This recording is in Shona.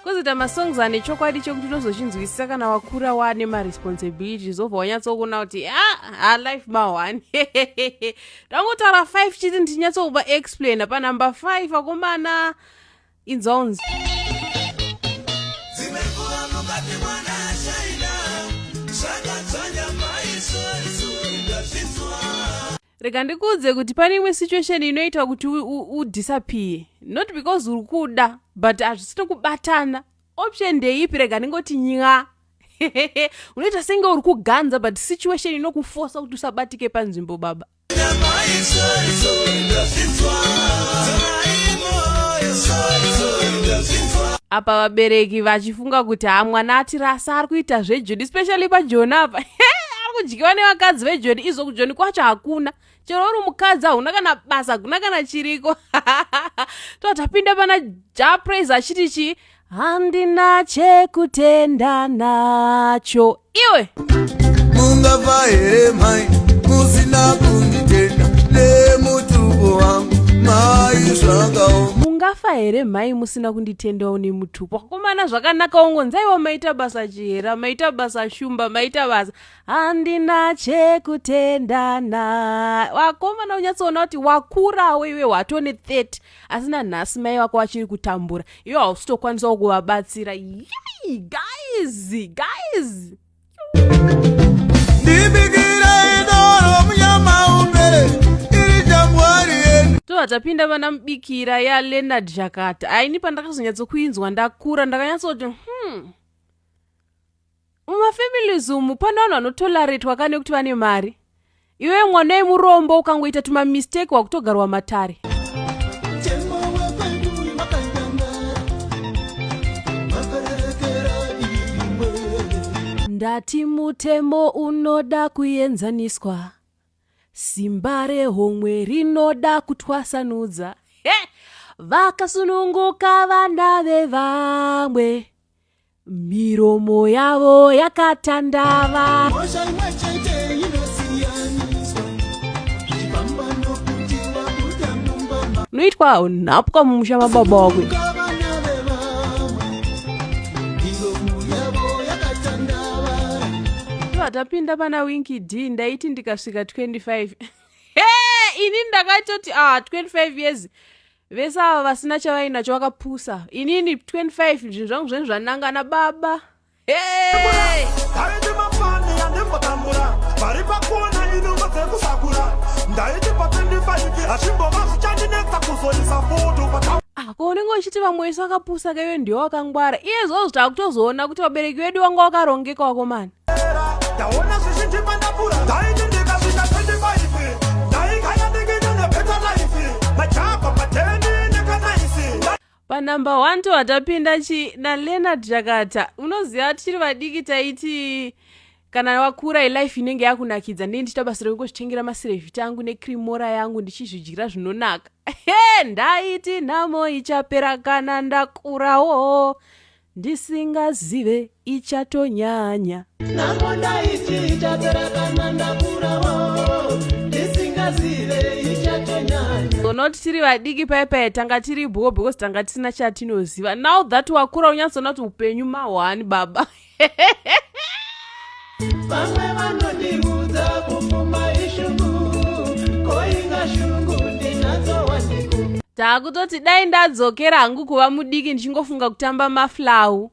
Kwozoita masongs ane chokwadi chekuti unozochinzwisisa kana wakura waane maresponsibilities, wobva wanyatsokuona kuti ah, life ma1. Ndangotaura 5 chiti ndichinyatsokupa explaina. Panumber 5, akomana, inzonzi Dzimwe nguva mukati mwana ashaina zvakadzvanya maisoiso ndazvinzwa. Rega ndikuudze kuti pane imwe situation inoita kuti udisappear, not because uri kuda, but hazvisina kubatana. Option ndeipi? Rega ndingoti nya unoita senge uri kuganza, but situation inokufosa kuti usabatike panzvimbo, baba. Maisoiso ndazvinzwa, sorry, ndazvinzwa. Apa vabereki vachifunga kuti ha, mwana atirasa, ari kuita zvejoni, especially pajoni apa ari kudyiwa nevakadzi vejoni. Izvo kujoni kwacho hakuna, chero uri mukadzi hauna kana basa, hakuna kana chiriko. Totapinda pana Jah Prayzah achiti chi handina chekutenda nacho iwe. Mungafa here mai musina kunditenda nemutupo wangu mai? Zvakaoma. Mungafa here mhai musina kunditendawo nemutupo? Akomana, zvakanaka ungonzaiwa maita basa Chihera, maita basa Shumba, maita basa. Handina chekutenda na vakomana. Unyatsoona kuti wakurawo iwe, watone 30, asi nanhasi mai vako vachiri kutambura, iwe hausitokwanisawo kuvabatsira. Yai guys, guys. Ndibikirei doro munyama upere iri jambwari yenu. Tobva tapinda vana mubikira yaLeonard Zhakata. Aini pandakazonyatsokuinzwa ndakura, ndakanyatsoti mumafamilies umu pane vanhu vanotoleratwa kane kuti vane mari. Iwe mwana wemurombo ukangoita tumamistake, wakutogarwa matare. Mutemo wekwedu makanyangara makarerekera imwe. Ndati mutemo unoda kuenzaniswa, simba rehomwe rinoda kutwasanudza. He! Vakasununguka vana vevamwe, miromo yavo yakatandava. Mhosva imwe chete inosiyaniswa zvichifamba nokuti wabuda mumba. Unoitwa nhapwa mumusha mababa wako. Vana vevamwe miromo yavo yakatandavara. Tobva pana Winky D, ndaiti ndikasvika 25. He, ini ndakatoti ah, 25 years, vese ava vasina chavainacho vakapusa. Inini 25 zvinhu zvangu zvenhu zvanangana, baba. Hey! Ndaiti mafani andimbotambura vari pakona inungo dzekusakura. Ndaiti pa25 hazvimbova zvichandinetsa kuzoisa foto. Ah, ko unenge uchiti vamwe vese vakapusa kaiwe ndiwo wakangwara. Iye zvozvo takutozoona kuti vabereki vedu vanga vakarongeka, wakomana. Ndaona zvizhinji pandakura. Ndaiti ndikasvika 25 ndaikaya ndikine nebetter life, majabha pateni nekanaisi. Panumber 1 tobva tapinda chi naLeonard Zhakata. Unoziva tichiri vadiki taiti kana wakura ilife inenge yakunakidza. Ndii ndichita basa rekungozvitengera maCerevita angu neCremora yangu, ndichizvidyira zvinonaka. He, ndaiti nhamo ichapera kana ndakurawo, ndisingazive ichatonyanya. Nhamo ndaiti ichapera kana ndakurawo, ndisingazive ichatonyanya. Unoti tiri vadiki paipai tanga tiri bho because tanga tisina chatinoziva. Now that wakura, unyatsoona kuti upenyu mahwani, baba. Vamwe vanondiudza kupfuma ishungu, koinga shungu ndinadzo wandiku. Taakutoti dai ndadzokera hangu kuva mudiki, ndichingofunga kutamba maflau.